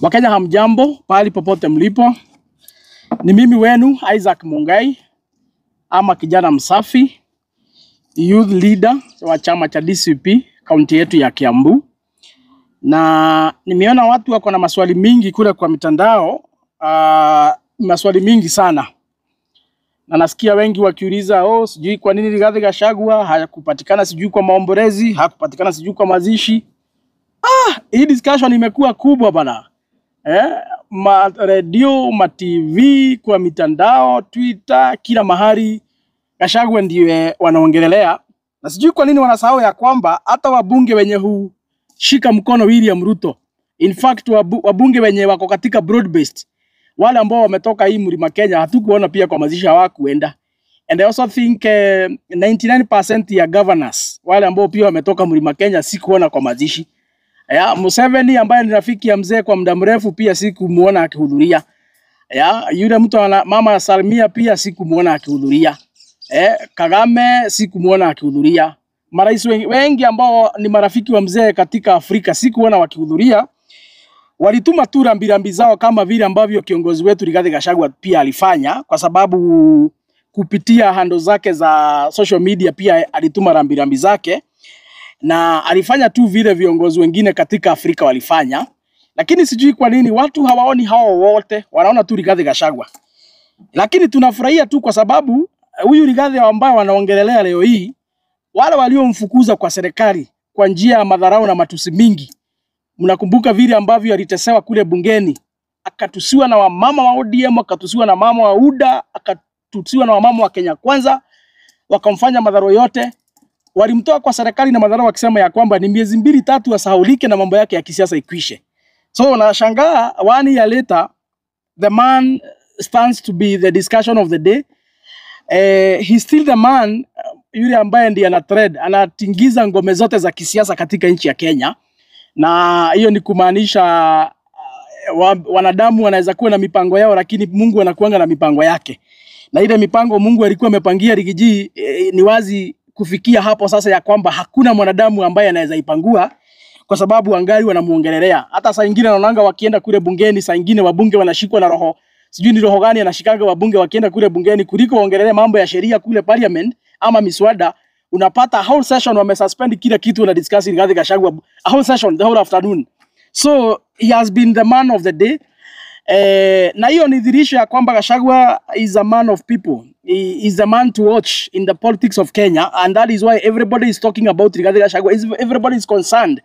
Wakenya hamjambo, pahali popote mlipo. Ni mimi wenu Isaac Mungai ama kijana msafi, youth leader wa chama cha DCP kaunti yetu ya Kiambu. Na nimeona watu wako na maswali mingi kule kwa mitandao, maswali mingi sana. Na nasikia wengi wakiuliza, oh, sijui kwa nini Rigathi Gachagua hakupatikana sijui kwa maombolezi, hakupatikana sijui kwa mazishi. Hii discussion imekuwa kubwa bana. Ma radio, ma TV, kwa mitandao, Twitter, kila mahali Gachagua ndiye wanaongelelea. Na sijui kwa nini wanasahau ya kwamba hata wabunge wenye hushika mkono William Ruto, in fact wabunge wenye wako katika broad based, wale ambao wametoka hii Mlima Kenya, hatukuona pia kwa mazishi hawakuenda. And I also think 99% ya governors wale ambao pia wametoka Mlima Kenya sikuona kwa mazishi. Ya, Museveni ambaye ni rafiki ya mzee kwa muda mrefu pia sikumuona akihudhuria. Ya, yule mtu ana, mama Salmia pia sikumuona akihudhuria. Kagame sikumuona akihudhuria. Marais wengi, wengi ambao ni marafiki wa mzee katika Afrika sikuona wakihudhuria. Walituma tu rambirambi zao kama vile ambavyo kiongozi wetu Rigathi Gachagua pia alifanya, kwa sababu kupitia handle zake za social media pia alituma rambirambi zake na alifanya tu vile viongozi wengine katika Afrika walifanya, lakini sijui kwa nini watu hawaoni hao wote, wanaona tu Rigathi Gachagua. Lakini tunafurahia tu kwa sababu huyu Rigathi ambao wanaongelelea leo hii, wale waliomfukuza kwa serikali kwa njia ya madharau na matusi mingi. Mnakumbuka vile ambavyo alitesewa kule bungeni, akatusiwa na wamama wa ODM, akatusiwa na mama wa UDA, akatusiwa na wamama wa Kenya Kwanza, wakamfanya madharau yote. Walimtoa kwa serikali na madharau wakisema ya kwamba ni miezi 2-3 asahaulike na mambo yake ya kisiasa ikwishe. So nashangaa one year later the man stands to be the discussion of the day. He's still the man yule ambaye ndiye ana trend, anatingiza ngome zote za kisiasa katika nchi ya Kenya, na hiyo ni kumaanisha wanadamu wanaweza kuwa na mipango yao, lakini Mungu anakuanga na mipango yake, na ile mipango Mungu alikuwa amepangia Riggy G, ni wazi kufikia hapo sasa ya kwamba hakuna mwanadamu ambaye anaweza ipangua, kwa sababu angali wanamuongelelea. Hata saa ingine naonanga wakienda kule bungeni, saa ingine wabunge wanashikwa na roho, sijui ni roho gani anashikanga wabunge wakienda kule bungeni, kuliko waongelee mambo ya sheria kule parliament ama miswada. Unapata whole session wamesuspend kila kitu na discuss Rigathi Gachagua, a whole session, the whole afternoon. So he has been the man of the day. Na hiyo ni dhihirisho ya kwamba Gachagua is a man of people. He is a man to watch in the politics of Kenya, and that is why everybody is talking about Rigathi Gachagua. Everybody is concerned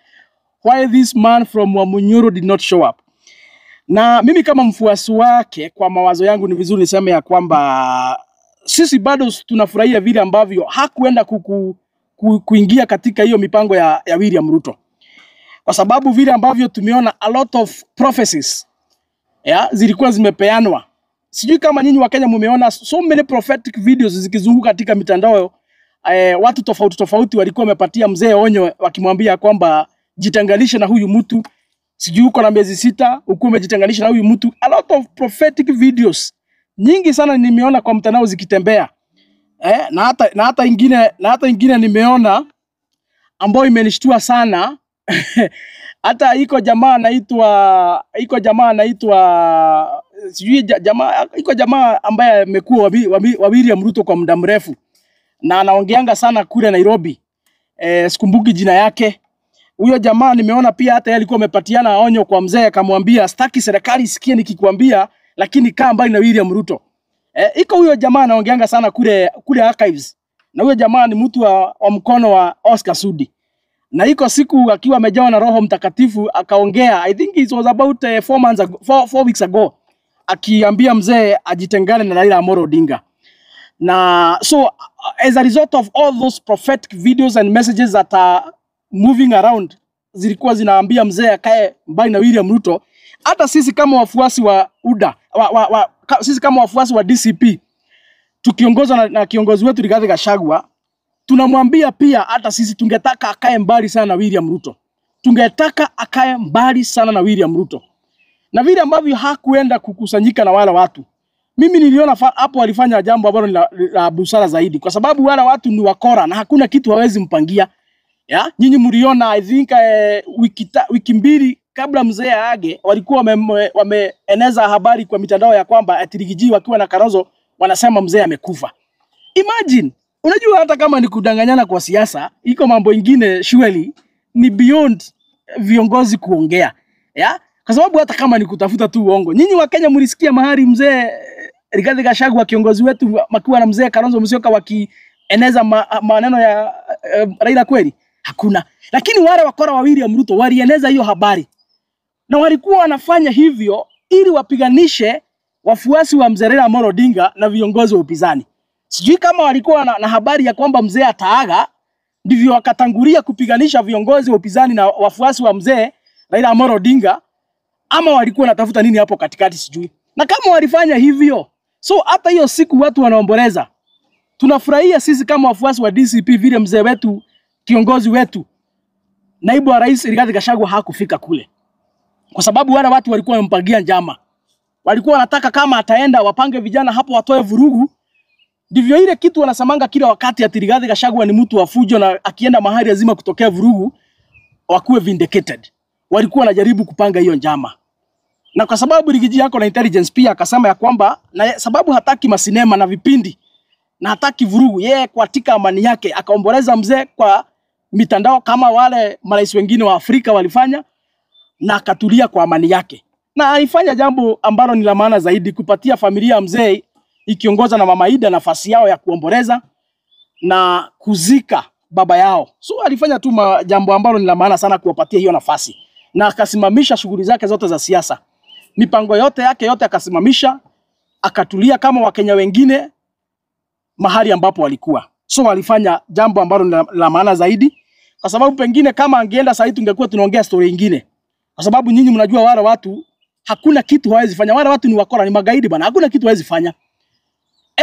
why this man from Wamunyoro did not show up. Na mimi kama mfuasi wake, kwa mawazo yangu ni vizuri niseme ya kwamba sisi bado tunafurahia vile ambavyo hakuenda kuingia katika hiyo mipango ya William Ruto, kwa sababu vile ambavyo tumeona a lot of prophecies ya, zilikuwa zimepeanwa. Sijui kama nyinyi wa Kenya mumeona so many prophetic videos zikizunguka katika mitandao. Watu tofauti tofauti walikuwa wamepatia mzee onyo wakimwambia kwamba jitenganishe na huyu mtu, sijui uko na miezi 6 ukuwa umejitenganisha na huyu mtu. A lot of prophetic videos nyingi sana nimeona kwa mtandao zikitembea. Na hata ingine nimeona ambayo imenishtua sana. Hata iko jamaa anaitwa sijui jamaa, iko jamaa ambaye amekuwa wa William Ruto kwa muda mrefu na anaongeanga sana kule Nairobi. Sikumbuki jina yake. Huyo jamaa nimeona pia hata yeye alikuwa amepatiana onyo kwa mzee, akamwambia, "Sitaki serikali isikie nikikwambia, lakini kaa mbali na William Ruto." Iko huyo jamaa anaongeanga sana kule archives. Na huyo jamaa ni mtu wa mkono wa Oscar Sudi. Na iko siku akiwa amejawa na Roho Mtakatifu akaongea, I think it was about 4 months ago, 4 weeks ago, akiambia mzee ajitengane na Raila Amolo Odinga. Na so as a result of all those prophetic videos and messages that are moving around zilikuwa zinaambia mzee akae mbali na William Ruto. Hata sisi kama wafuasi wa UDA sisi kama wafuasi wa DCP tukiongozwa na kiongozi wetu Rigathi Gachagua, tunamwambia pia hata sisi tungetaka akae mbali sana na William Ruto. Tungetaka akae mbali sana na William Ruto. Na vile ambavyo hakuenda kukusanyika na wale watu, mimi niliona hapo walifanya jambo ambalo ni la busara zaidi, kwa sababu wale watu ni wakora na hakuna kitu hawezi mpangia. Ya, nyinyi mliona, I think wiki 2 kabla mzee aage walikuwa wameeneza habari kwa mitandao ya kwamba ati Riggy G wakiwa na Kalonzo wanasema mzee amekufa. Imagine, unajua hata kama ni kudanganyana kwa siasa, iko mambo ingine surely ni beyond viongozi kuongea. Ya? Kwa sababu hata kama ni kutafuta tu uongo. Nyinyi wa Kenya mlisikia mahali mzee Rigathi Gachagua kiongozi wetu makiwa na mzee Kalonzo Musyoka wakieneza maneno ya Raila kweli? Hakuna. Lakini wale wakora wa William Ruto walieneza hiyo habari. Na walikuwa wanafanya hivyo ili wapiganishe wafuasi wa mzee Raila Amolo Odinga na viongozi wa upinzani. Sijui kama walikuwa na habari ya kwamba mzee ataaga, ndivyo wakatangulia kupiganisha viongozi wa upinzani na wafuasi wa mzee Raila Amolo Odinga, ama walikuwa wanatafuta nini hapo katikati sijui. Na kama walifanya hivyo, so hata hiyo siku watu wanaomboleza. Tunafurahia sisi kama wafuasi wa DCP vile mzee wetu, kiongozi wetu, naibu wa rais Rigathi Gachagua hakufika kule. Kwa sababu wale watu walikuwa wamempangia njama. Walikuwa wanataka kama ataenda wapange vijana hapo watoe vurugu. Ndivyo ile kitu wanasemanga kila wakati ati Rigathi Gachagua ni mtu wa fujo na akienda mahali lazima kutokea vurugu, wakuwe vindicated. Walikuwa wanajaribu kupanga hiyo njama. Na kwa sababu Riggy G yako na intelligence pia akasema ya kwamba na sababu hataki masinema na vipindi na hataki vurugu, yeye katika amani yake akaomboleza mzee kwa mitandao kama wale marais wengine wa Afrika walifanya, na akatulia kwa amani yake. Na alifanya jambo ambalo ni la maana zaidi, kupatia familia ya mzee ikiongoza na Mama Ida nafasi yao ya kuomboleza na kuzika baba yao. So alifanya tu jambo ambalo ni la maana sana, kuwapatia hiyo nafasi. Na akasimamisha shughuli zake zote za siasa. Mipango yote yake yote akasimamisha, akatulia kama Wakenya wengine mahali ambapo walikuwa. So alifanya jambo ambalo ni la maana zaidi, kwa sababu pengine kama angeenda sasa tungekuwa tunaongea story nyingine. Kwa sababu nyinyi mnajua wale watu hakuna kitu hawezi fanya. Wale watu ni wakora, ni magaidi bana. Hakuna kitu hawezi fanya.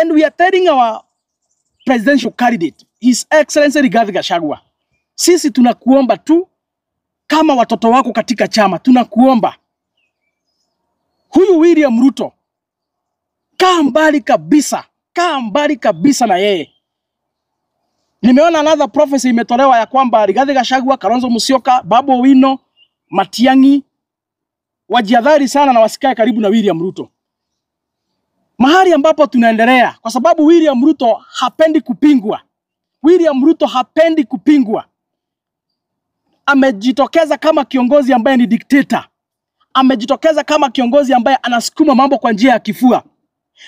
And we are telling our presidential candidate, His Excellency Rigathi Gachagua, sisi tunakuomba tu kama watoto wako katika chama, tunakuomba huyu William Ruto, kaa mbali kabisa, kaa mbali kabisa na yeye. Nimeona another prophecy imetolewa ya kwamba Rigathi Gachagua, Kalonzo Musyoka, Babu Owino, Matiang'i wajiadhari sana na wasikae karibu na William Ruto. Mahali ambapo tunaendelea, kwa sababu William Ruto hapendi kupingwa. William Ruto hapendi kupingwa. Amejitokeza kama kiongozi ambaye ni dictator. Amejitokeza kama kiongozi ambaye anasukuma mambo kwa njia ya kifua.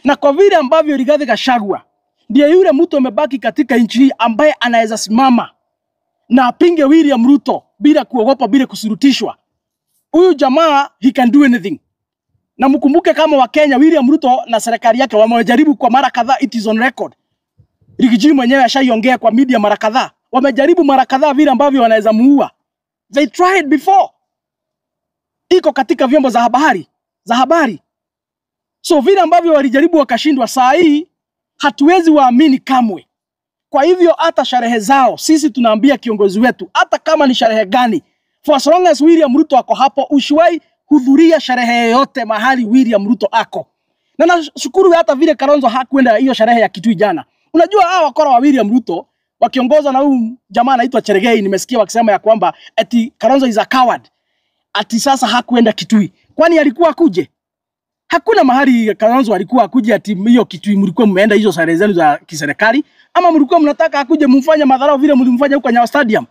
Na kwa vile ambavyo Rigathi Gachagua ndiye yule mtu amebaki katika nchi hii ambaye anaweza simama na apinge William Ruto bila kuogopa, bila kusurutishwa. Huyu jamaa, he can do anything. Na mkumbuke kama wa Kenya, William Ruto na serikali yake wamejaribu kwa mara kadhaa, it is on record. Riggy G mwenyewe ashaiongea kwa media mara kadhaa. Wamejaribu mara kadhaa vile ambavyo wanaweza muua. They tried before. Iko katika vyombo za habari. So vile ambavyo walijaribu wakashindwa, saa hii hatuwezi waamini kamwe. Kwa hivyo hata sherehe zao, sisi tunaambia kiongozi wetu, hata kama ni sherehe gani, for as long as William Ruto ako hapo, ushiwahi hudhuria sherehe yote mahali William Ruto ako. Na nashukuru hata vile Kalonzo hakuenda hiyo sherehe ya Kitui jana. Unajua hawa wakora wa William Ruto wakiongozwa na huyu jamaa anaitwa Cherargei, nimesikia wakisema ya kwamba eti Kalonzo is a coward. Ati sasa hakuenda Kitui. Kwani alikuwa akuje? Hakuna mahali Kalonzo alikuwa akuje ati hiyo Kitui mlikuwa mmeenda hizo sherehe zenu za kiserikali, ama mlikuwa mnataka akuje mumfanye madharau vile mlimfanya huko Nyayo Stadium.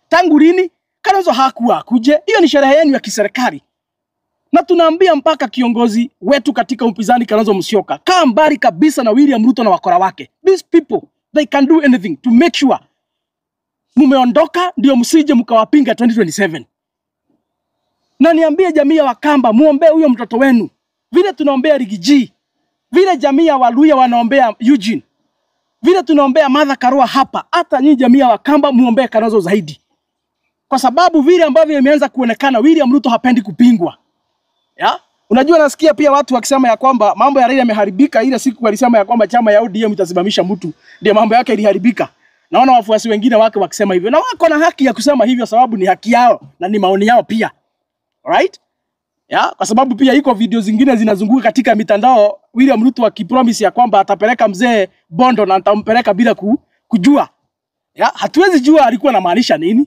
Tangu lini Kalonzo hakuwa akuje? Hiyo ni sherehe yenu ya kiserikali. Na tunaambia mpaka kiongozi wetu katika upinzani Kalonzo Musyoka, kaa mbali kabisa na William Ruto na wakora wake. These people, they can do anything to make sure mumeondoka ndio msije mkawapinga 2027. Na niambie jamii ya Wakamba, muombe huyo mtoto wenu. Vile tunaombea Riggy G, vile jamii ya Waluya wanaombea Eugene, vile tunaombea Martha Karua hapa, hata nyinyi jamii ya Wakamba muombee Kalonzo zaidi. Kwa sababu vile ambavyo imeanza kuonekana William Ruto hapendi kupingwa. Ya? Unajua nasikia pia watu wakisema ya kwamba mambo ya Raila yameharibika. Ile siku walisema ya kwamba chama ya ODM itasimamisha mtu, ndio mambo yake iliharibika. Naona wafuasi wengine wake wakisema hivyo, na wako na haki ya kusema hivyo sababu ni haki yao na ni maoni yao pia. Alright? Ya, kwa sababu pia iko video zingine zinazunguka katika mitandao William Ruto akipromise ya kwamba atapeleka mzee Bondo na atampeleka bila kujua. Ya, hatuwezi jua alikuwa anamaanisha nini.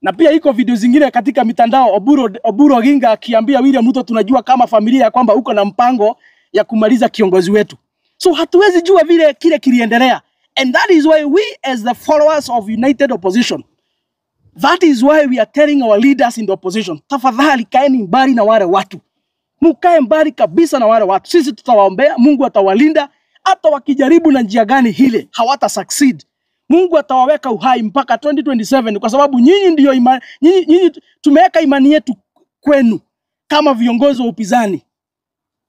Na pia iko video zingine katika mitandao, Oburu Oginga akiambia William Ruto, tunajua kama familia ya kwamba uko na mpango ya kumaliza kiongozi wetu. So hatuwezi jua vile kile kiliendelea. And that is why we as the followers of United Opposition, that is why we are telling our leaders in the opposition, tafadhali kaeni mbali na wale watu. Mukae mbali kabisa na wale watu. Sisi tutawaombea, Mungu atawalinda, hata wakijaribu na njia gani hile, hawata succeed. Mungu atawaweka uhai mpaka 2027 kwa sababu nyinyi ndio nyinyi tumeweka imani yetu kwenu kama viongozi wa upinzani.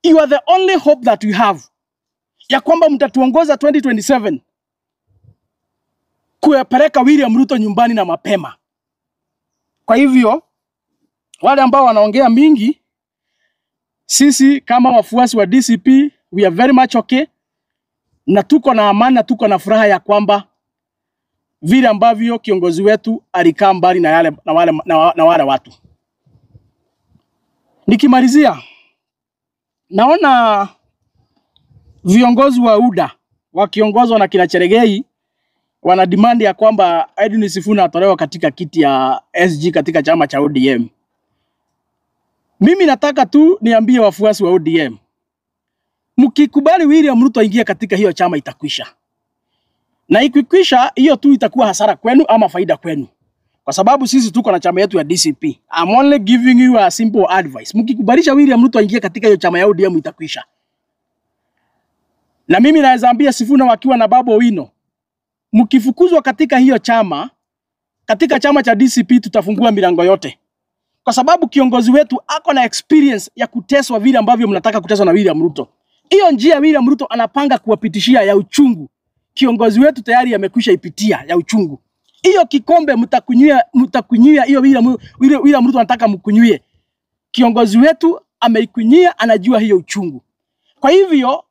You are the only hope that we have ya kwamba mtatuongoza 2027 kuyapeleka William Ruto nyumbani na mapema. Kwa hivyo wale ambao wanaongea mingi, sisi kama wafuasi wa DCP we are very much okay, na tuko na amani na tuko na furaha ya kwamba vile ambavyo kiongozi wetu alikaa mbali na yale, na wale, na wale watu. Nikimalizia, naona viongozi wa UDA wakiongozwa na kina Cheregei wana demand ya kwamba Edwin Sifuna atolewe katika kiti ya SG katika chama cha ODM. Mimi nataka tu niambie wafuasi wa ODM, mkikubali William Ruto aingie katika hiyo chama itakwisha. Na ikikwisha hiyo tu itakuwa hasara kwenu ama faida kwenu. Kwa sababu sisi tuko na chama yetu ya DCP. I'm only giving you a simple advice. Mkikubalisha William Ruto aingie katika hiyo chama ya ODM itakwisha. Na mimi naweza ambia Sifuna wakiwa na Babu Owino, mkifukuzwa katika hiyo chama, katika chama cha DCP tutafungua milango yote. Kwa sababu kiongozi wetu ako na experience ya kuteswa vile ambavyo mnataka kuteswa na William Ruto. Hiyo njia William Ruto anapanga kuwapitishia ya uchungu, kiongozi wetu tayari amekwisha ipitia ya uchungu. Hiyo kikombe mtakunyia hiyo William Ruto anataka mkunywie. Kiongozi wetu ameikunyia, anajua hiyo uchungu. Kwa hivyo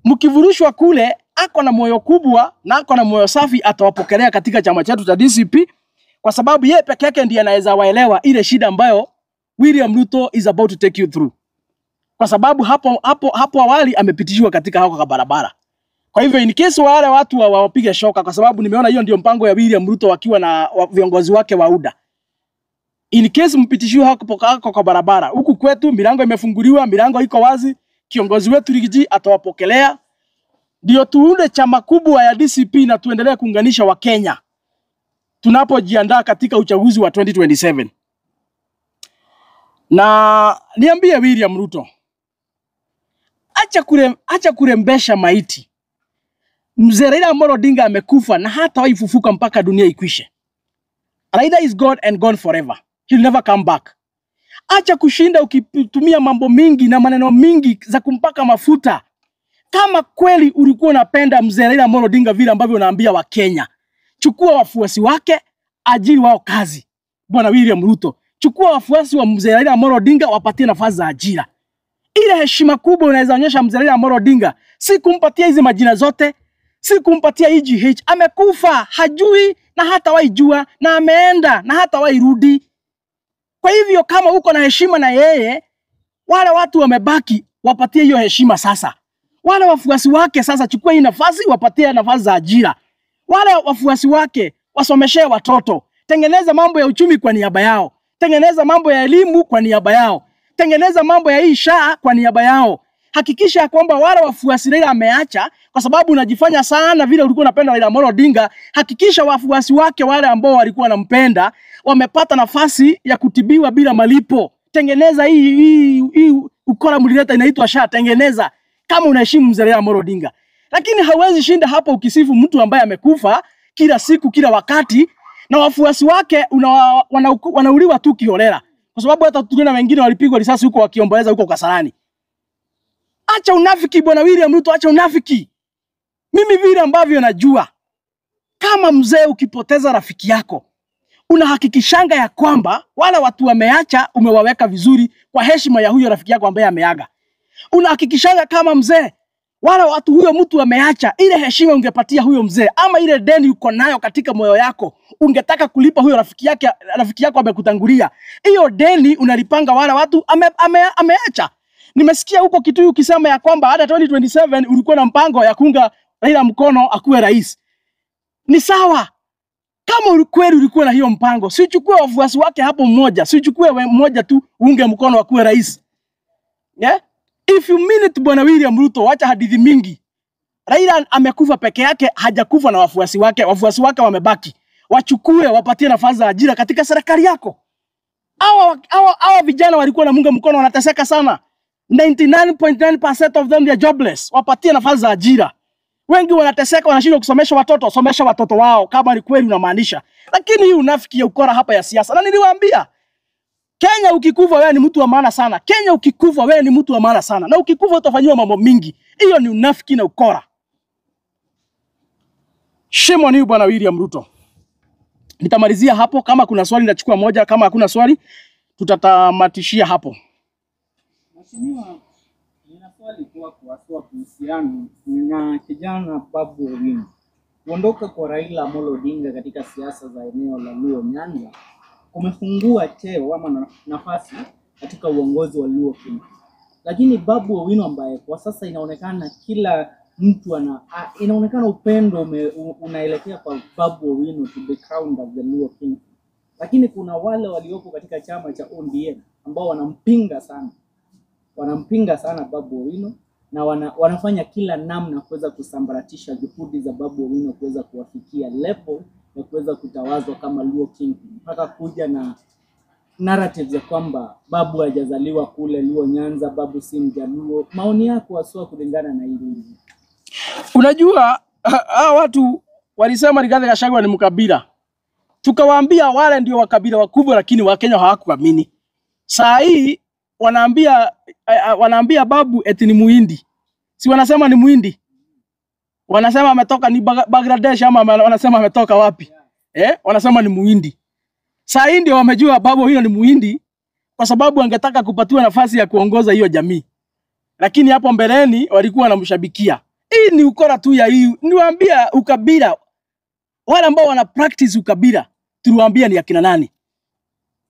mkivurushwa kule, ako na moyo kubwa na ako na moyo safi, atawapokelea katika chama chetu cha DCP, kwa sababu yeye peke yake ndiye anaweza waelewa ile shida ambayo William Ruto is about to take you through. Kwa sababu hapo awali amepitishiwa katika hako kwa barabara. Kwa hivyo in case wale watu wawapige shoka, kwa sababu nimeona hiyo ndio mpango ya William Ruto wakiwa na viongozi wake wa UDA. In case mpitishiwe hako kwa barabara, huku kwetu milango imefunguliwa, milango iko wazi, kiongozi wetu Rigiji atawapokelea. Ndio tuunde chama kubwa ya DCP na tuendelee kuunganisha Wakenya tunapojiandaa katika uchaguzi wa 2027. Na niambie William Ruto, acha kurembesha maiti. Mzee Raila Amolo Odinga amekufa na hatawahi fufuka mpaka dunia ikwishe. Raila is gone and gone forever. He'll never come back. Acha kushinda ukitumia mambo mingi na maneno mingi za kumpaka mafuta. Kama kweli ulikuwa unapenda mzee Raila Amolo Odinga vile ambavyo unaambia Wakenya, chukua wafuasi wake, ajiri wao kazi. Bwana William Ruto, chukua wafuasi wa mzee Raila Amolo Odinga, wapatie nafasi za ajira. Ile heshima kubwa unaweza onyesha mzee Raila Amolo Odinga, si kumpatia hizi majina zote, si kumpatia EGH. Amekufa, hajui na hatawahi jua, na ameenda na hatawahi rudi. Kwa hivyo kama uko na heshima na yeye, wale watu wamebaki wapatie hiyo heshima sasa. Wale wafuasi wake sasa, chukua hii nafasi, wapatie nafasi za ajira. Wale wafuasi wake wasomeshee watoto, tengeneza mambo ya uchumi kwa niaba yao, tengeneza mambo ya elimu kwa niaba yao, tengeneza mambo ya hii SHA kwa niaba yao. Hakikisha kwamba wale wafuasi Raila ameacha, kwa sababu unajifanya sana vile ulikuwa unapenda Raila Amolo Odinga. Hakikisha wafuasi wake wale ambao walikuwa wanampenda wamepata nafasi ya kutibiwa bila malipo. Tengeneza hii ukora mlileta inaitwa SHA, tengeneza kama unaheshimu mzee Raila Amolo Odinga. Lakini hauwezi shinda hapo ukisifu mtu ambaye amekufa kila siku kila wakati, na wafuasi wake wanauliwa tu kiholela. Kwa sababu hata tuliona wengine walipigwa risasi huko wakiomboleza huko Kasarani. Acha unafiki bwana William Ruto, acha unafiki. Mimi vile ambavyo najua, kama mzee ukipoteza rafiki yako, unahakikishanga ya kwamba wala watu wameacha umewaweka vizuri kwa heshima ya huyo rafiki yako ambaye ameaga. Unahakikishanga kama mzee wala watu huyo mtu ameacha, ile heshima ungepatia huyo mzee ama ile deni uko nayo katika moyo yako ungetaka kulipa huyo rafiki yake, rafiki yako amekutangulia, hiyo deni unalipanga wala watu ameacha. Nimesikia huko Kitui ukisema ya kwamba hata 2027 ulikuwa na mpango ya kuunga Raila mkono akuwe rais. Ni sawa. Kama kweli ulikuwa na hiyo mpango, si uchukue wafuasi wake hapo mmoja, si uchukue mmoja tu uunge mkono akuwe rais. Yeah? If you mean it, Bwana William Ruto, wacha hadithi mingi. Raila amekufa peke yake, hajakufa na wafuasi wake. Wafuasi wake wamebaki. Wachukue, wapatie nafasi za ajira katika serikali yako. Hawa vijana walikuwa na munga mkono wanateseka sana. 99.9% of them they are jobless. Wapatie nafasi za ajira. Wengi wanateseka, wanashindwa kusomesha watoto, somesha watoto wao kama ni kweli unamaanisha. Lakini hii unafiki ya ukora hapa ya siasa. Na niliwaambia, Kenya ukikufa wewe ni mtu wa maana sana. Kenya ukikufa wewe ni mtu wa maana sana. Na ukikufa utafanyiwa mambo mingi. Hiyo ni unafiki na ukora. Shame on you, Bwana William Ruto. Nitamalizia hapo. Kama kuna swali nitachukua moja, kama hakuna swali tutatamatishia hapo. Mheshimiwa, nina swali kwako haswa kuhusiana na kijana Babu Owino. Kuondoka kwa Raila Amolo Odinga katika siasa za eneo la Luo Nyanza kumefungua cheo ama nafasi katika uongozi wa Luo Kingdom. Lakini Babu Owino ambaye kwa sasa inaonekana kila mtu inaonekana upendo unaelekea kwa Babu Owino to be crowned as the Luo King. Lakini kuna wale waliopo katika chama cha ODM ambao wanampinga sana. Wanampinga sana Babu Owino na wanafanya kila namna kuweza kusambaratisha juhudi za Babu Owino kuweza kuwafikia level ya kuweza kutawazwa kama Luo King, mpaka kuja na narratives ya kwamba Babu hajazaliwa kule Luo Nyanza, Babu si Mjaluo. Maoni yako haswa kulingana na hili? Unajua, hawa watu walisema Rigathi Gachagua ni mkabila. Tukawaambia wale ndio wakabila wakubwa, lakini Wakenya hawakuamini. Saa hii wanaambia Babu eti ni Muhindi. Si wanasema ni Muhindi? Wanasema ametoka ni Bangladesh ama wanasema ametoka wapi? Wanasema ni Muhindi. Saa hii ndio wamejua Babu huyo ni Muhindi kwa sababu angetaka kupatiwa nafasi ya kuongoza hiyo jamii. Lakini hapo mbeleni walikuwa wanamshabikia. Hii ni ukora tu ya hii. Niwaambia ukabila, wale ambao wana practice ukabila, tuliwaambia ni akina nani.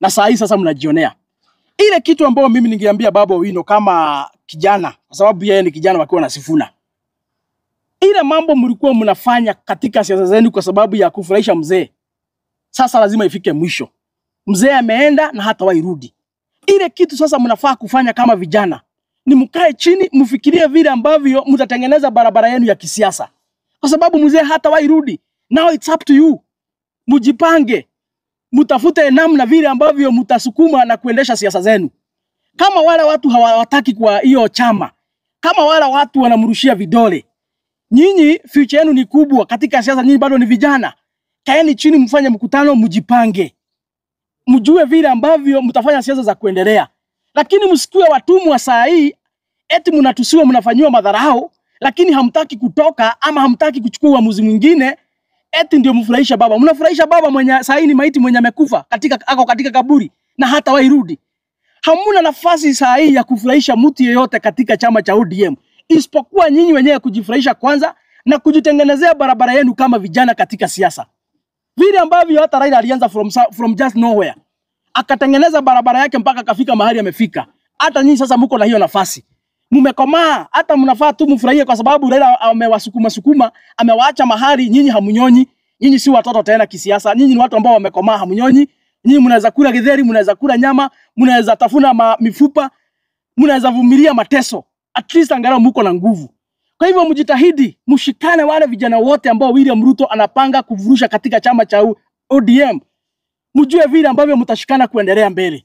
Na saa hii sasa mnajionea. Ile kitu ambayo mimi ningeambia Babu Owino kama kijana, kwa sababu yeye ni kijana wakiwa na Sifuna. Ile mambo mlikuwa mnafanya katika siasa zenu kwa sababu ya kufurahisha mzee, sasa lazima ifike mwisho. Mzee ameenda na hata wairudi. Ile kitu sasa mnafaa kufanya kama vijana ni mkae chini mfikirie vile ambavyo mtatengeneza barabara yenu ya kisiasa, kwa sababu mzee hata wairudi. Now it's up to you. Mjipange, mtafute namna vile ambavyo mtasukuma na kuendesha siasa zenu. Kama wale watu hawataki kwa hiyo chama, kama wale watu wanamrushia vidole, nyinyi future yenu ni kubwa katika siasa, nyinyi bado ni vijana. Kaeni chini mfanye mkutano, mjipange, mjue vile ambavyo mtafanya siasa za kuendelea. Lakini msikue watumwa saa hii eti mnatusiwa, mnafanyiwa madharau, lakini hamtaki kutoka ama hamtaki kuchukua uamuzi mwingine eti ndio mfurahisha baba. Mnafurahisha baba mwenye saa hii ni maiti, mwenye amekufa katika, ako katika kaburi na hata wairudi. Hamuna nafasi saa hii ya kufurahisha mtu yeyote katika chama cha ODM isipokuwa nyinyi wenyewe kujifurahisha kwanza na kujitengenezea barabara yenu kama vijana katika siasa. Vile ambavyo hata Raila alianza from just nowhere, akatengeneza barabara yake mpaka akafika mahali amefika. Hata nyinyi sasa mko na hiyo nafasi. Mmekomaa, hata mnafaa tu mfurahie kwa sababu Raila amewasukuma sukuma, amewaacha mahali nyinyi hamunyonyi. Nyinyi si watoto tena kisiasa. Nyinyi ni watu ambao wamekomaa, hamunyonyi. Nyinyi mnaweza kula githeri, mnaweza kula nyama, mnaweza tafuna mifupa, mnaweza vumilia mateso. At least angalau mko na nguvu. Kwa hivyo mjitahidi, mshikane wale vijana wote ambao William Ruto anapanga kuvurusha katika chama cha ODM. Mjue vile ambavyo mtashikana kuendelea mbele.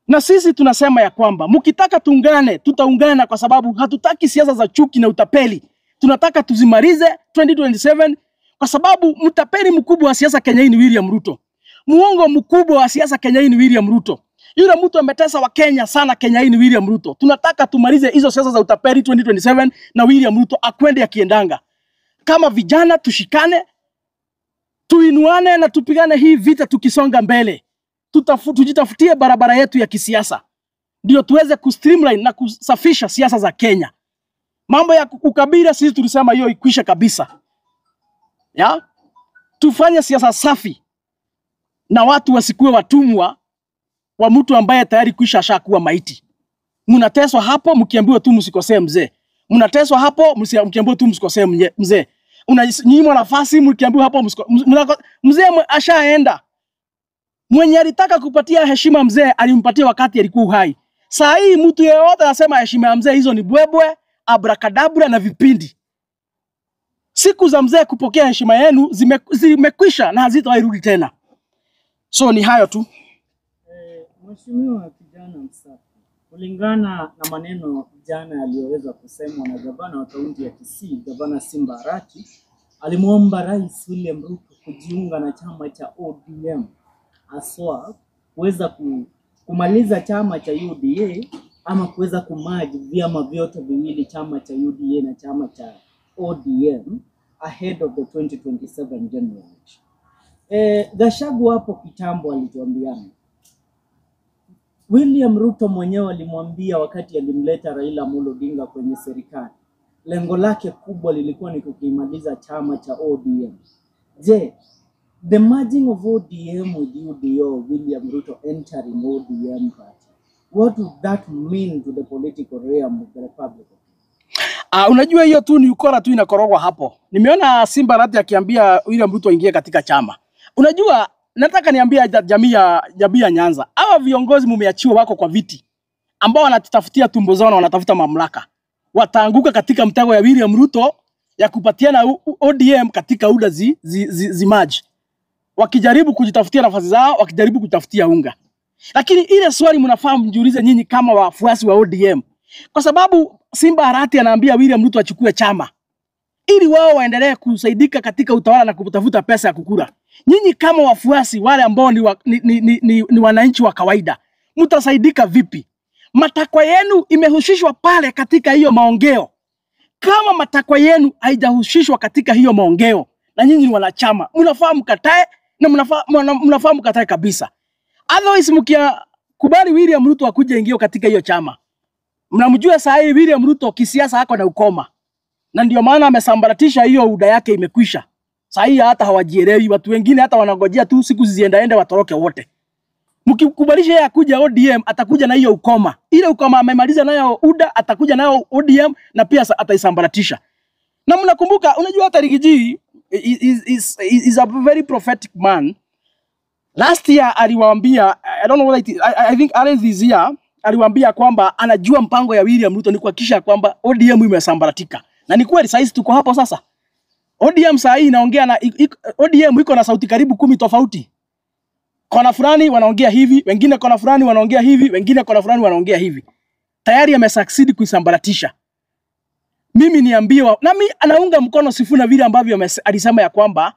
Na sisi tunasema ya kwamba mkitaka tuungane, tutaungana kwa sababu hatutaki siasa za chuki na utapeli. Tunataka tuzimalize 2027 kwa sababu mtapeli mkubwa wa siasa Kenya hii ni William Ruto. Muongo mkubwa wa siasa Kenya hii ni William Ruto. Yule mtu ametesa wa Kenya sana Kenya hii ni William Ruto. Tunataka tumalize hizo siasa za utapeli 2027 na William Ruto akwende akiendanga. Kama vijana tushikane, tuinuane na tupigane hii vita tukisonga mbele. Tujitafutie barabara yetu ya kisiasa ndio tuweze kustreamline na kusafisha siasa za Kenya. Mambo ya ukabila sisi tulisema hiyo ikwisha kabisa. Ya? Tufanye siasa safi na watu wasikuwe watumwa wa mtu ambaye tayari kwisha ashakuwa maiti. Mnateswa hapo mkiambiwa tu msikosee mzee. Mnateswa hapo mkiambiwa tu msikosee mzee. Unanyimwa nafasi mkiambiwa hapo mzee ashaenda. Mwenye alitaka kupatia heshima mzee alimpatia wakati alikuwa uhai. Saa hii mtu yeyote anasema heshima ya mzee, hizo ni bwebwe, abrakadabra na vipindi. Siku za mzee kupokea heshima yenu zimekwisha na hazitawahi rudi tena. So ni hayo tu. Mheshimiwa kijana msafi, kulingana na maneno jana yaliyoweza kusemwa na gavana wa kaunti ya Kisii, Gavana Simba Arati, alimwomba Rais William Ruto kujiunga na chama cha ODM, haswa kuweza kumaliza chama cha UDA ama kuweza kumerge vyama vyote viwili, chama cha UDA na chama cha ODM ahead of the 2027 general election. Gachagua hapo kitambo alituambiana William Ruto mwenyewe alimwambia wakati alimleta Raila Amolo Odinga kwenye serikali, lengo lake kubwa lilikuwa ni kukimaliza chama cha ODM. Je, the merging of ODM with UDA, William Ruto entering ODM party, what would that mean to the political realm of the Republic of Kenya? Unajua hiyo tu ni ukora tu inakorogwa hapo. Nimeona Simba Arati akiambia William Ruto aingie katika chama. Unajua, nataka niambie jamii ya Nyanza, hawa viongozi mumeachiwa wako kwa viti ambao wanatafutia tumbo zao na wanatafuta mamlaka, wataanguka katika mtego ya William Ruto ya kupatiana ODM katika UDA zi merge, wakijaribu kujitafutia nafasi zao, wakijaribu kujitafutia unga. Lakini ile swali mnafaa mjiulize nyinyi kama wafuasi wa ODM, kwa sababu Simba Arati anaambia William Ruto achukue chama ili wao waendelee kusaidika katika utawala na kutafuta pesa ya kukula. Nyinyi kama wafuasi wale ambao ni, wa, ni, ni, ni, ni, ni wananchi wa kawaida, mtasaidika vipi? Matakwa yenu imehusishwa pale katika hiyo maongeo. Kama matakwa yenu haijahusishwa katika hiyo maongeo, na nyinyi ni wanachama, mnafaa mkatae na mnafaa mkatae kabisa. Otherwise mkikubali William Ruto akuje ingie katika hiyo chama, mnamjua saa hii William Ruto kisiasa ako na ukoma, na ndio maana amesambaratisha hiyo UDA yake, imekwisha. Saa hii hata hawajielewi, watu wengine hata wanangojea tu siku ziendaende watoroke wote. Mkikubalisha yeye akuja ODM, atakuja na hiyo ukoma. Ile ukoma amemaliza nayo UDA, atakuja nayo ODM na pia ataisambaratisha. Na mnakumbuka, unajua hata Riggy G is a very prophetic man. Last year aliwaambia, I don't know whether I think early this year aliwaambia kwamba anajua mpango ya William Ruto ni kuhakikisha kwamba ODM imesambaratika. Na ni kweli, saizi tuko hapo sasa. ODM saa hii inaongea na ODM iko na sauti karibu 10 tofauti. Kona fulani wanaongea hivi, wengine kona fulani wanaongea hivi, wengine kona fulani wanaongea hivi. Tayari amesucceed kuisambaratisha. Mimi niambie nami anaunga mkono Sifuna vile ambavyo alisema ya kwamba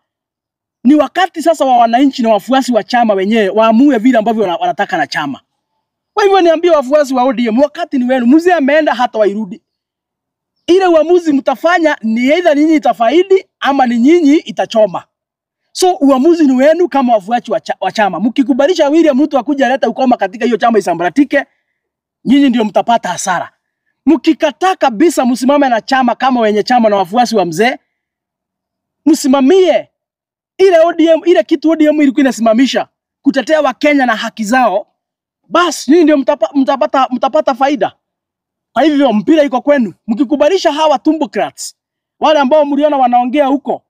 ni wakati sasa wa wananchi na wafuasi wa chama wenyewe waamue vile ambavyo wanataka na chama. Kwa hivyo niambie wafuasi wa ODM, wakati ni wenu. Mzee ameenda, hata wairudi. Ile uamuzi mtafanya ni either nyinyi itafaidi ama ni nyinyi itachoma. So uamuzi ni wenu kama wafuasi wa chama. Mkikubalisha William Ruto akuja aleta ukoma katika hiyo chama isambaratike, nyinyi ndio mtapata hasara. Mkikataa kabisa, msimame na chama kama wenye chama na wafuasi wa mzee, msimamie ile ODM, ile kitu ODM ilikuwa inasimamisha kutetea Wakenya na haki zao, basi nyinyi ndio mtapata faida. Kwa hivyo mpira iko kwenu. Mkikubalisha hawa tumbocrats, wale ambao mliona wanaongea huko,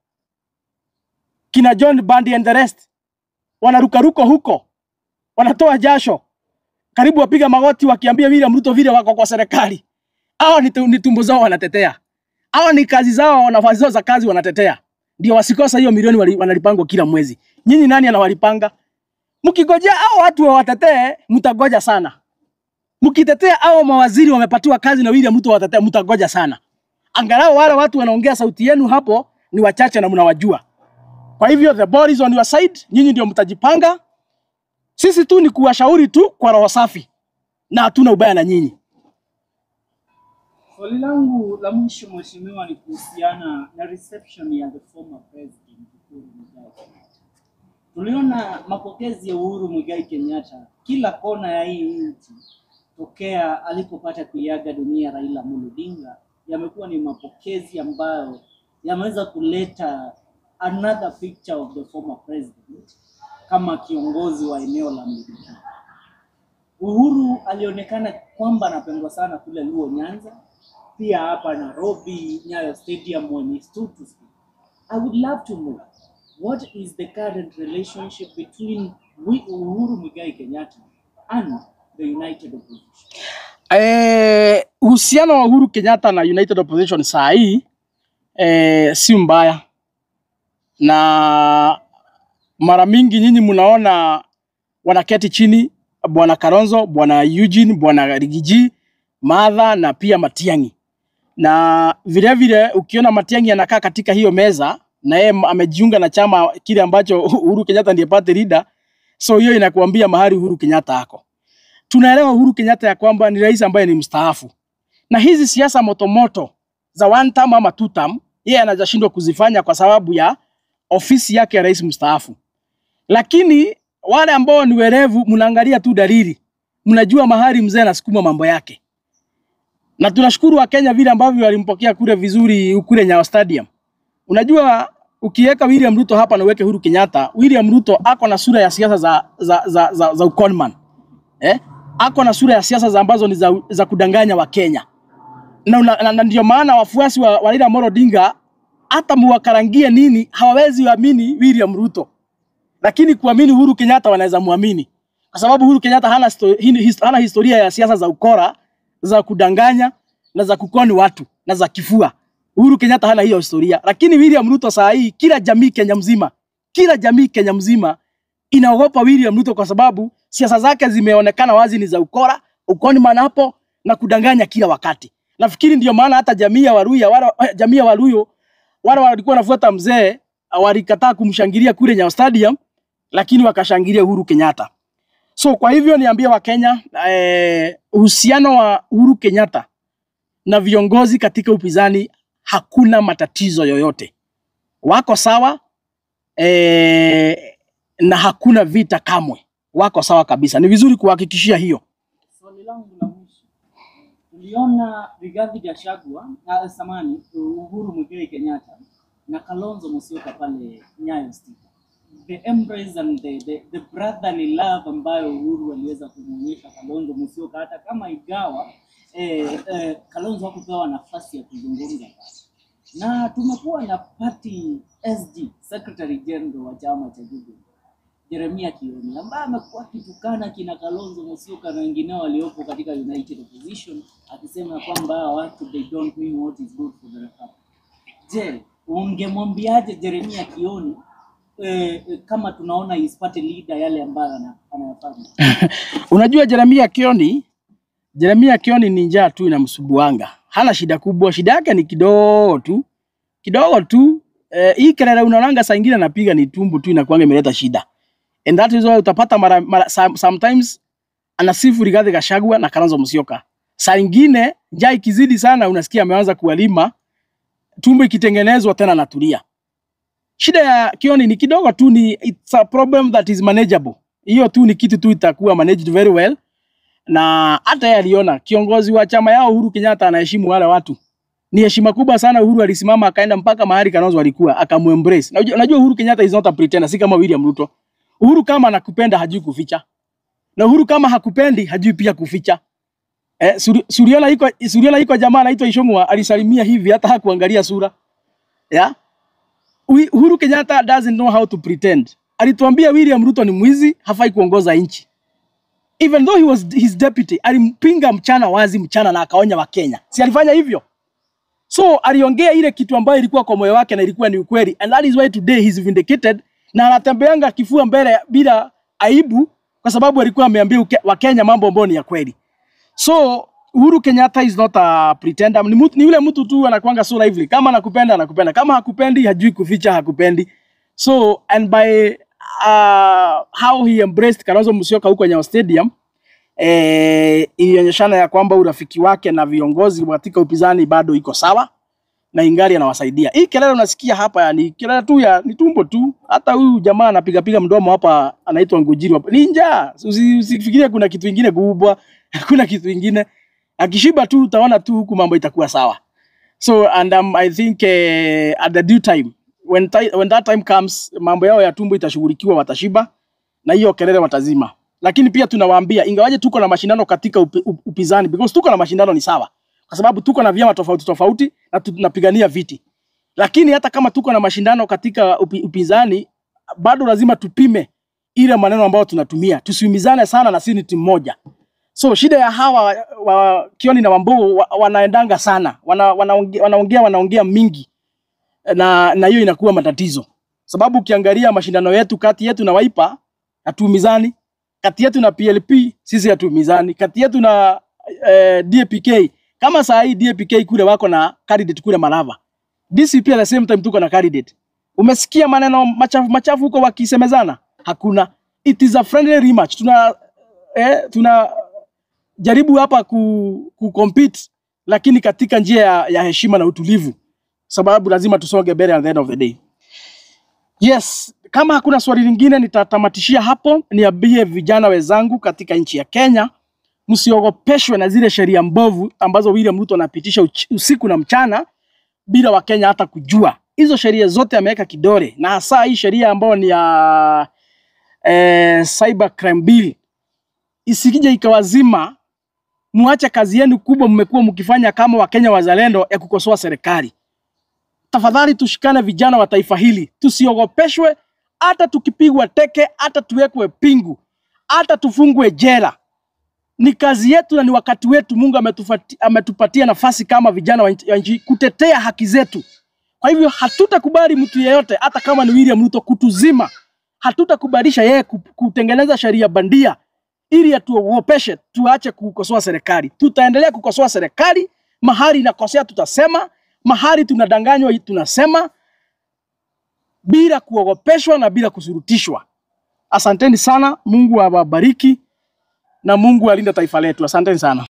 kina John Mbadi and the rest, wanarukaruko huko, wanatoa jasho, karibu wapiga magoti wakiambia William Ruto vile wako kwa serikali. Hawa ni tumbo zao wanatetea. Hawa ni kazi zao, nafasi zao za kazi wanatetea. Ndio wasikosa hiyo milioni wanalipangwa kila mwezi. Nyinyi nani anawalipanga? Mkigojea hao watu wawatetee, mtagoja sana. Mkitetea hao mawaziri wamepatiwa kazi na William Ruto watetea, mtagoja sana. Angalau wale watu wanaongea sauti yenu hapo ni wachache na mnawajua. Kwa hivyo the ball is on your side, nyinyi ndio mtajipanga. Sisi tu ni kuwashauri tu kwa roho safi na hatuna ubaya na nyinyi. Swali langu la mwisho mheshimiwa, ni kuhusiana na reception ya the former president Uhuru Muigai Kenyatta. Tuliona mapokezi ya Uhuru Muigai Kenyatta kila kona ya hii nchi tokea alipopata kuiaga dunia Raila Amolo Odinga, yamekuwa ni mapokezi ambayo yameweza kuleta another picture of the former president kama kiongozi wa eneo la Mlima Kenya. Uhuru alionekana kwamba anapendwa sana kule Luo Nyanza, pia hapa Nairobi Nyayo Stadium when he stood to speak. I would love to know what is the current relationship between Uhuru Muigai Kenyatta and the United Opposition? Uhusiano wa Uhuru Kenyatta na United Opposition saa hii si mbaya, na mara mingi nyinyi mnaona wanaketi chini, bwana Kalonzo, bwana Eugene, bwana Riggy G, Martha na pia Matiang'i. Na vile vile ukiona Matiang'i anakaa katika hiyo meza na yeye amejiunga na chama kile ambacho Uhuru Kenyatta ndiye party leader, so hiyo inakuambia mahali Uhuru Kenyatta ako. Tunaelewa Uhuru Kenyatta ya kwamba ni rais ambaye ni mstaafu, na hizi siasa motomoto za one term ama two term yeye anajashindwa kuzifanya kwa sababu ya ofisi yake ya rais mstaafu. Lakini wale ambao ni werevu, mnaangalia tu dalili, mnajua mahali mzee anasukuma mambo yake, na tunashukuru Wakenya vile ambavyo walimpokea kule vizuri kule Nyayo Stadium. Unajua, ukiweka William Ruto hapa na uweke Uhuru Kenyatta, William Ruto ako na sura ya siasa za uconman. Eh? Ako na sura ya siasa za ambazo ni za kudanganya Wakenya. Na ndio maana wafuasi wa Raila Amolo Odinga hata muwakarangie nini hawawezi waamini William Ruto. Lakini kuamini Uhuru Kenyatta wanaweza muamini. Kwa sababu Uhuru Kenyatta hana historia ya siasa za ukora, za kudanganya na za kukoni watu na za kifua. Uhuru Kenyatta hana hiyo historia. Lakini William Ruto saa hii kila jamii Kenya mzima, kila jamii Kenya mzima inaogopa William Ruto kwa sababu siasa zake zimeonekana wazi ni za ukora, ukoni manapo na kudanganya kila wakati. Nafikiri ndio maana hata jamii ya Waluhya wale jamii ya Waluhya wale walikuwa wanafuata mzee walikataa kumshangilia kule Nyayo Stadium, lakini wakashangilia Uhuru Kenyatta. So kwa hivyo niambie Wakenya, uhusiano wa Uhuru Kenyatta na viongozi katika upinzani hakuna matatizo yoyote, wako sawa na hakuna vita kamwe, wako sawa kabisa. Ni vizuri kuhakikishia hiyo. Swali langu la mwisho, tuliona Rigathi Gachagua na samani Uhuru Muigai Kenyatta na Kalonzo Musyoka pale Nyayo Stadium. The embrace and the brotherly love ambayo Uhuru aliweza kumuonyesha Kalonzo Musyoka, hata kama igawa Kalonzo hakupewa nafasi ya kuzungumza pale. Na tumekuwa na party SG, Secretary General wa chama cha Jubilee, Jeremia Kioni, ambaye amekuwa akitukana kina Kalonzo Musyoka na wengineo waliopo katika United Opposition, akisema kwamba hawa watu they don't mean what is good for the republic. Je, ungemwambiaje Jeremia Kioni kama tunaona his party leader yale ambayo anayafanya? Unajua Jeremia Kioni ni njaa tu inamsubuanga. Hana shida kubwa, shida yake ni kidogo tu. Kidogo tu. Hii kelele unaonanga saa ingine anapiga ni tumbo tu inakuanga imeleta shida. And that is why utapata mara sometimes anasifu Rigathi Gachagua na Kalonzo Musyoka. Saa ingine njaa ikizidi sana unasikia ameanza kuwalima, tumbo ikitengenezwa tena anatulia. Shida ya Kioni ni kidogo tu, ni it's a problem that is manageable. Hiyo tu ni kitu tu itakuwa managed very well, na hata yeye aliona kiongozi wa chama yao Uhuru Kenyatta anaheshimu wale watu. Ni heshima kubwa sana. Uhuru alisimama akaenda mpaka mahali Kalonzo alikuwa akamuembrace. Na unajua Uhuru Kenyatta is not a pretender, si kama William Ruto. Uhuru kama anakupenda hajui kuficha, na Uhuru kama hakupendi hajui pia kuficha. Suriona iko jamaa anaitwa Ichung'wah alisalimia hivi hata hakuangalia sura. Yeah? Uhuru Kenyatta doesn't know how to pretend. Alituambia William Ruto ni mwizi, hafai kuongoza nchi. Even though he was his deputy, alimpinga mchana wazi mchana na akaonya Wakenya. Si alifanya hivyo? So aliongea ile kitu ambayo ilikuwa kwa moyo wake na ilikuwa ni ukweli. And that is why today he's vindicated na anatembeanga kifua mbele bila aibu kwa sababu alikuwa ameambia Wakenya mambo ambayo ni ya kweli. So Uhuru Kenyatta is not a pretender. Ni yule mtu tu anakuanga so lively. Kama anakupenda anakupenda, kama hakupendi hajui kuficha hakupendi. So and by how he embraced Kalonzo Musyoka huko Nyayo Stadium, ilionyeshana ya kwamba urafiki wake na viongozi katika upinzani bado iko sawa na ingali anawasaidia. Hii kelele unasikia hapa ni kelele tu ya ni tumbo tu. Hata huyu jamaa anapiga piga mdomo hapa anaitwa Ngujiri. Ni njaa. Usifikirie kuna kitu kingine kubwa. Hakuna kitu kingine. Akishiba tu utaona tu huku mambo itakuwa sawa. So and I think at the due time when that time comes, mambo yao ya tumbo itashughulikiwa, watashiba na hiyo kelele watazima. Lakini pia tunawaambia ingawaje tuko na mashindano katika upinzani, because tuko na mashindano ni sawa, kwa sababu tuko na vyama tofauti tofauti na tunapigania viti. Lakini hata kama tuko na mashindano katika upinzani, bado lazima tupime ile maneno ambayo tunatumia, tusiumizane sana na sisi ni timu moja. So shida ya hawa wa Kioni na Wambugu wanaendanga sana, wanaongea wanaongea mingi na hiyo inakuwa matatizo, sababu ukiangalia mashindano yetu kati yetu na Wiper hatuumizani, kati yetu na PLP sisi hatuumizani, kati yetu na DAPK kama saa hii DAPK kule wako na candidate kule Malava, DCP at the same time tuko na candidate. Umesikia maneno machafu machafu huko wakisemezana? Hakuna. It is a friendly rematch. Tuna jaribu hapa ku compete lakini katika njia ya heshima na utulivu, sababu lazima tusonge mbele at the end of the day. Yes, kama hakuna swali lingine nitatamatishia hapo. Niambie vijana wenzangu katika nchi ya Kenya, msiogopeshwe na zile sheria mbovu ambazo William Ruto anapitisha usiku na mchana bila Wakenya hata kujua. Hizo sheria zote ameweka kidole, na hasa hii sheria ambayo ni ya cyber crime bill isikije ikawazima. Muache kazi yenu kubwa mmekuwa mkifanya kama Wakenya wazalendo ya kukosoa serikali. Tafadhali tushikane vijana wa taifa hili, tusiogopeshwe hata tukipigwa teke, hata tuwekwe pingu, hata tufungwe jela. Ni kazi yetu na ni wakati wetu. Mungu ametupatia nafasi kama vijana wa nchi kutetea haki zetu. Kwa hivyo hatutakubali mtu yeyote, hata kama ni William Ruto, kutuzima. Hatutakubalisha yeye kutengeneza sheria bandia ili atuogopeshe tuache kukosoa serikali. Tutaendelea kukosoa serikali, mahali inakosea tutasema, mahali tunadanganywa tunasema, bila kuogopeshwa na bila kusurutishwa. Asanteni sana, Mungu awabariki na Mungu alinde taifa letu. Asanteni sana.